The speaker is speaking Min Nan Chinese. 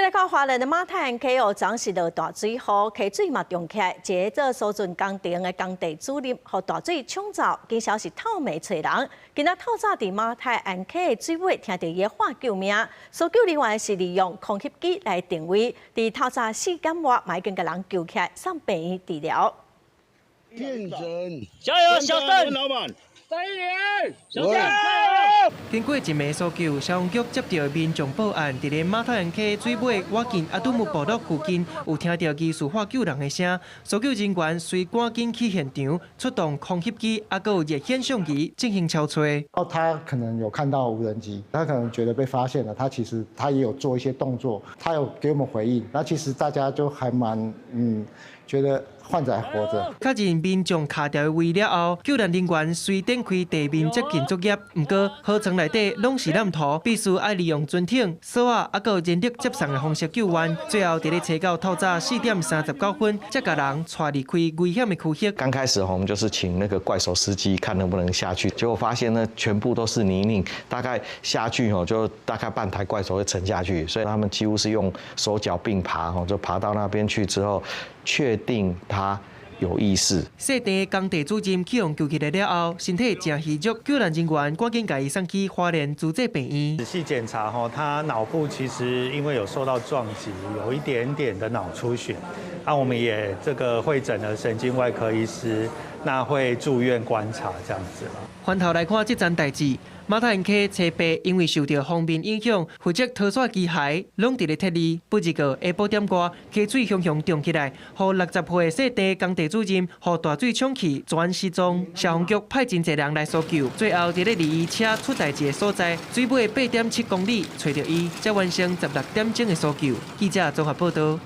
來看花蓮的馬太鞍溪哦，昨昏是落大水雨，溪水嘛漲起來，一个做疏浚工程的工地主任，予大水沖走，經消息透暝揣人。今仔透早佇馬太鞍溪的水尾聽著伊喊救命，搜救人員是利用空翕機來定位，佇透早4點外嘛已經共人救起來，送病院治療。騙人！加油，小鄧！老闆，再一點，小鄧加油！經過一暝搜救，消防局接著民眾報案，佇咧馬太鞍溪水尾倚近阿杜姆部落附近，有聽著疑似喊救人的聲。搜救人員隨趕緊去現場，出動空翕機，抑閣有熱顯像儀進行搜揣。哦，他可能有看到無人機，他可能覺得被發現了，他其實他也有做一些動作，他有給我們回應。那其實大家就還蠻覺得患者還活著。確認民眾卡著的位了後，救難人員隨展開地面接近作業。毋過河床內底攏是爛土，必須愛利用船艇、索仔，抑閣有人力接送的方式救援。最後佇咧揣到透早4點39分，才共人帶離開危險的區域。剛開始我們就是請那個怪手司機看能不能下去，結果發現呢，全部都是泥濘，大概下去吼就大概半台怪手會沉下去，所以他們幾乎是用手腳並爬吼，就爬到那邊去之後，確定他有意識。細埕工地主任去予救起來了後，身體誠虛弱，救難人員趕緊共伊送去花蓮慈濟病院。仔細檢查吼，他腦部其實因為有受到撞擊，有一點點的腦出血。啊，我們也這個會診了神經外科醫師，那會住院觀察這樣子。翻頭來看這樁代誌，馬太鞍溪初八因為受著鋒面影響，負責拖沙機械攏佇咧撤離。不過下晡點外，溪水雄雄漲起來，予60歲細埕工地主任予大水沖去，全失蹤。消防局派真濟人來搜救，最後佇咧離伊車出代誌的所在，水尾8.7公里揣著伊，才完成16點鐘的搜救。記者綜合報道。